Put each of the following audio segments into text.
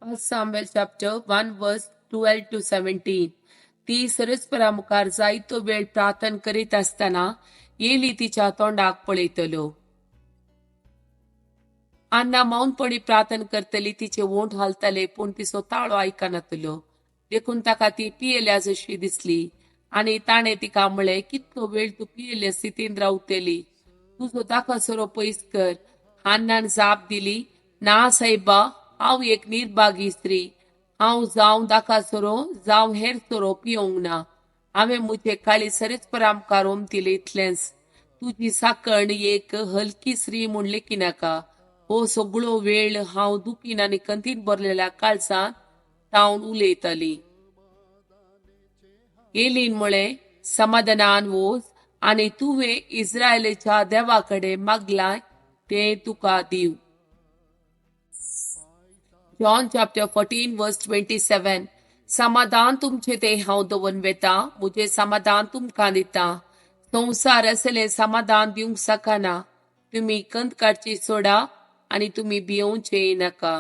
1 Samuel chapter 1 verse 12 to 17. ती सरस्परा मुखार जायतो वेळ प्रार्थन करीत आसतना एली तिच्या तोंडाक पळयतलो. अन्ना मौनपणी प्रार्थन करतली, तिचे ओंठ हालतले, पूण तिचो ताळो आयकनातलो. देखून ताका ती पियेल्या जशी दिसली आनी ताणें तिका म्हळें, कितलो वेळ तूं पियेले स्थितीन रावतली? तुजो दाखसरो पयस कर. हान्नान जाप दिली, ना सायबा, हांव एक निर्भागी स्त्री. हांव जावं दाकासरो जावं हेर सोरो पियोंक ना. हांवें म्हजें काळी सरस्परा मुखार ओमतिलें इतलेंच. तुजी साकण एक हलकी स्त्री म्हूण लेखिनाका. हो सगळो वेळ हांव दुखीन आनी कंतीन भरलेल्या काळजांत तावन उलयताली. एलीन म्हळें, समाधानान वच आनी तुवें इस्रायलाच्या देवा कडेन मागलां तें तुका दिव. John chapter 14 verse 27. समाधान तुमचे ते हांव दवरून वेता, म्हजें समाधान तुमकां दिता. संवसार असलें समाधान दिवंक शकना. तुमी कंत काडची सोडा आनी तुमी भियोवचें नाका.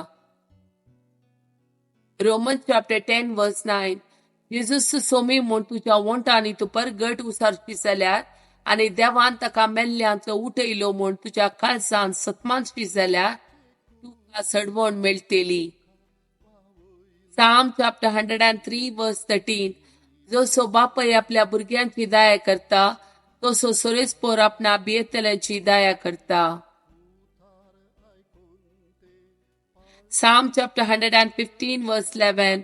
Roman chapter 10 verse 9. Jesus Somi म्हूण तुज्या ओंठांनी तूं परगट उसारशी जाल्यार आनी देवान ताका मेल्ल्यांतलो उठयलो म्हूण तुज्या काळजान सतमानशी जाल्यार तुका सडवण मेळटली. Psalm chapter 103 verse 13. जसो बापय आपल्या भुरग्यांची दया करता तसो सोरेस्पोर आपणा भियेतल्यांची दया करता. Psalm chapter 115 verse 11.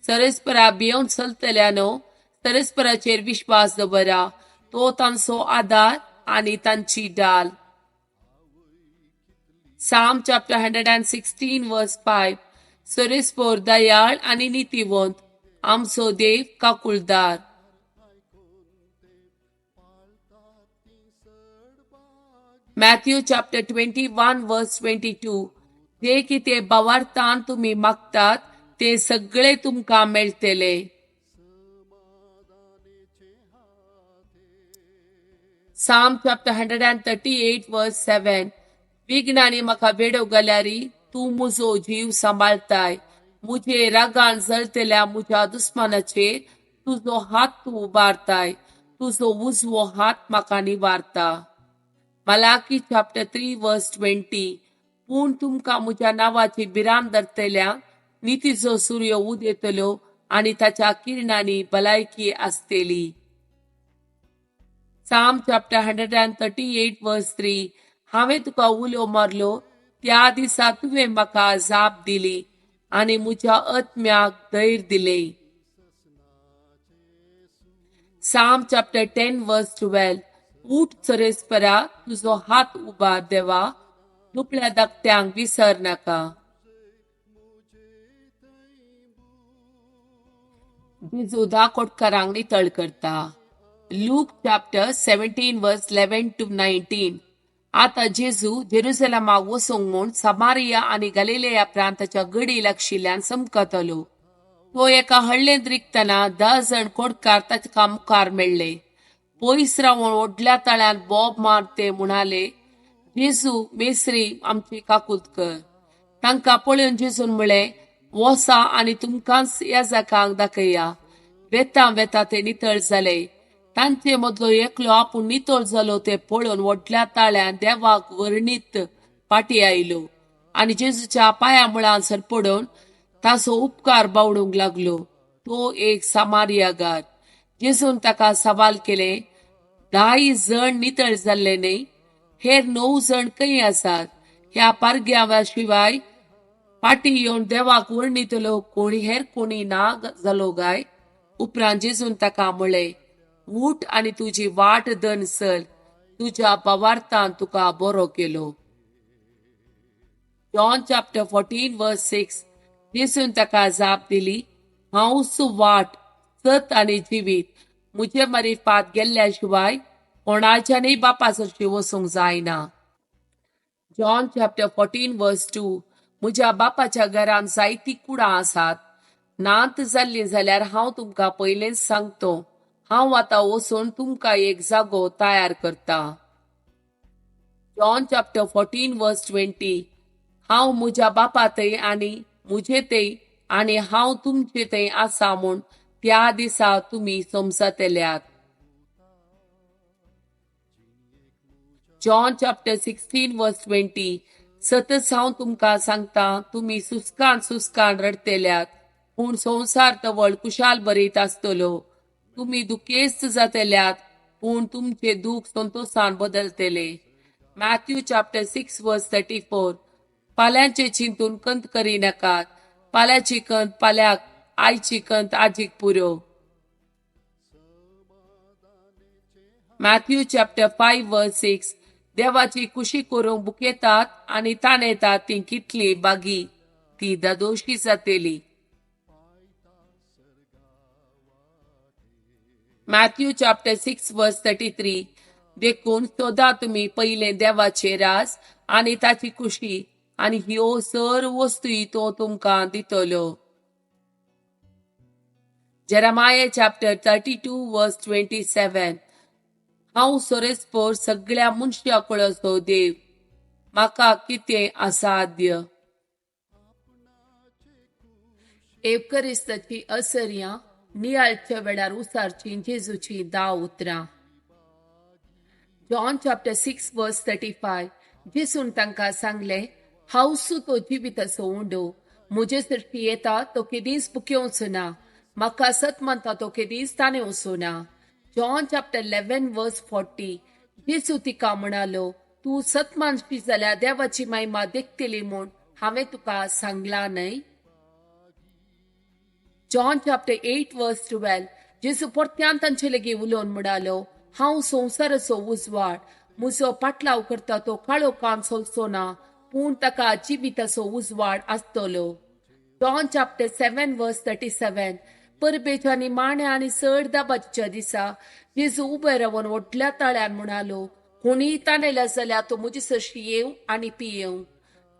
सरस्परा भियोवन चलतल्यानो सरस्पराचेर विश्वास दवरा, तो तांचो आदार आनी तांची डाल. Psalm chapter 116 verse 5. सरस्पोर दयाळ आनी नितीवंत, आमचो देव काकुळदार. Matthew chapter 21 verse 22. जे कितें भावार्थान तुमी मागतात ते सगळे तुमकां मेळटले. Psalm chapter 138 verse 7. विघ्नांनी म्हाका वेडो घाल्यारी तूं म्हजो जीव सांबाळताय. म्हजे रागान जळटल्या म्हज्या दुस्मानाचेर तुजो हात तूं उबारताय. तुजो उजवो हात म्हाका निवारता. Malachi chapter 3 verse 20. पूण तुमकां म्हज्या नांवाची भिरांत धरतल्या नितीचो सूर्य उदेतलो आनी ताच्या किरणांनी भलायकी आसतली. Psalm chapter 138 verse 3. हांवें तुका उलो मारलो त्या दिसा तुवें म्हाका जाप दिली आनी म्हज्या आत्म्याक धैर्य दिलें. Psalm chapter 10 verse 12. उठ सरस्परा, तुजो हात उबार देवा, दुबळ्या धाकट्यांक विसर नाका. जेजू धा कोटकारांक नितळ करता. Luke chapter 17 verse 11 to 19. आतां जेजू जेरुसलेमाक वचूंक म्हूण समारिया आनी गलिलेया प्रांताच्या गडी लागशिल्ल्यान समकतलो. तो एका हळ्ळेंत रिगतना 10 जण कोटकार ताका मुखार मेळ्ळे. पयस रावन व्हडल्या तळ्यांत बोब मारते म्हणाले, जेजू मेस्त्री, आमची काकूत कर. तांकां पळोवन जेजून म्हळें, वसा आनी तुमकांच याजकांक दाखया. वेता वेता ते नितळ जाले. तांचे मदलो एकलो आपूण नितळ जालो ते पळोवन व्हडल्या ताळ्यान देवाक वर्णीत फाटी आयलो आनी जेजूच्या पांया मुळान सरपडून ताचो उपकार बावडूंक लागलो. तो एक समारियागार. जेजून ताका सवाल केले, 10 जण नितळ जाल्ले न्हय? हेर 9 जण खंय आसात? ह्या पारग्या शिवाय फाटी येवन देवाक वर्णितलो कोणी हेर कोणी ना जालो गाय? उपरांत जेजून ताका म्हळें, उठ आनी तुजी वाट दन चल, तुज्या भावार्थान तुका बरो केलो. John chapter 14 verse 6. जेजून ताका जाप दिली, हांवच वाट, सत आनी जिवीत. म्हजे मारिफात गेल्ल्या शिवाय कोणाच्यानय बापा सरशी वचूंक जायना. John chapter 14 verse 2. म्हज्या बापाच्या घरान जायती कुडां आसात. नात जाल्ली जाल्यार हांव तुमकां पयलेंच सांगतो. हांव आतां वचून तुमकां एक जागो तयार करता. John chapter 14 verse 20. हांव म्हज्या बापा थंय आनी मुजे थंय आनी हांव तुमचे थंय आसा म्हूण त्या दिसा तुमी समजतल्यात. John chapter 16 verse 20. सतच हांव तुमकां सांगता, तुमी सुस्कान सुस्कान रडतेल्यात, पूण संवसार तवळ कुशाल बरयत आसतलो. तुमी दुखेस्त जातेल्यात, पूण तुमचे दूख संतोशान बदलतले. Matthew chapter 6 verse 34. पाल्यांचे चिंतून कंत करिनाकात, पाल्याची कंत पाल्याक, आयची कंत आजीक पुरो. Matthew chapter 5 verse 6. देवाची कुशी करूंक बुकेतात आनी ताणेतात ती कितली बागी, ती दादोशी जातली. Matthew chapter 6 verse 33. देखून सोदा तुमी पयलें देवाचे राज आनी ताची कुशी, आनी ह्यो सर्व वस्तूय तो तुमकां दितलो. Jeremiah chapter 32 verse 27. हांव सोरेस्पोर सगळ्या मनशा कुळाचो देव, म्हाका कितें असाध्य. एवकरिस्ताची असर्यां नियाळच्या वेळार उसारची जेजूची 10 उतरां. John chapter 6 verse 35. जेजून तांकां सांगलें, हांव तो जिविताचो उंडो, म्हजे सरशी येता तो केदींच भुकेवचो ना, म्हाका सत मानता तो केदींच ताणेवचो ना. John chapter 11 verse 40. जेजू तिका म्हणालो, तूं सत मानशी जाल्यार देवाची महिमा देखतली म्हूण हांवें तुका सांगलां न्हय. John chapter 8 verse 12. जेजू परत्यान तांचे लागीं उलोवन म्हणालो, हांव संवसाराचो उजवाड, म्हजो पाटलाव करता तो काळोखान चलचो ना, पूण ताका जिविताचो उजवाड आसतलो. John chapter 7 verse 37. परबेच्या आनी माण्या आनी चड दाबाच्या दिसा जेजू उबे रावन व्हडल्या ताळ्यान म्हणालो, कोणीय ताणेल्या जाल्यार तो म्हजे सरशी येवं आनी पियेवं.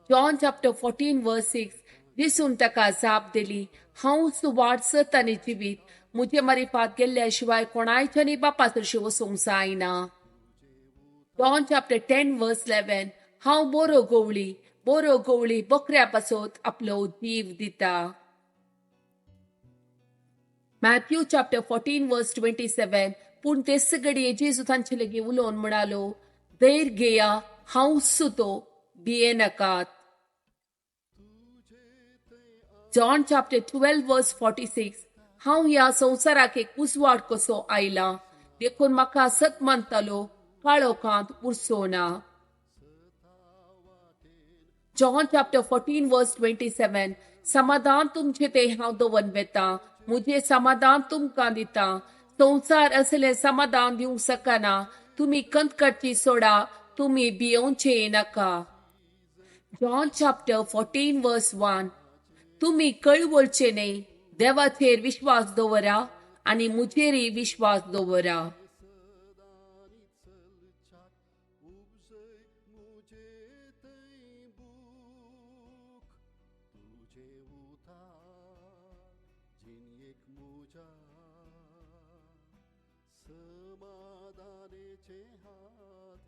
John chapter 14 verse 6. जेजून ताका जाप दिली, हांव वाट सत आनी जिवीत, म्हजे मारिफात गेल्ल्या शिवाय कोणायच्यानी बापा सरशी वचूंक जायना. John chapter 10 verse 11. हांव बरो गवळी, बरो गवळी बकऱ्या पासत आपलो जीव दिता. Matthew chapter 14 verse 27. पूण तेच घडये जेजू तांचे लागीं उलोवन म्हणालो, धैर्य घेया, हांव सुतो, भियेनाकात. John chapter 12 verse 46. हांव ह्या संवसाराक एक उजवाड कसो आयला, देखून म्हाका सत मानतालो काळोखांत उरचो ना. John chapter 14 verse 27. समाधान तुमचे ते हांव दवर वेता, म्हजें समाधान तुमकां दिता, संवसार असलें समाधान दिवंक शकना. तुमी कंत काडची सोडा, तुमी भियोवचे नाका. John chapter 14 verse 1. तुमी कळवळचे न्हय, देवाचेर विश्वास दवरा आनी म्हजेरय विश्वास दवरा. समाधानेचे हात.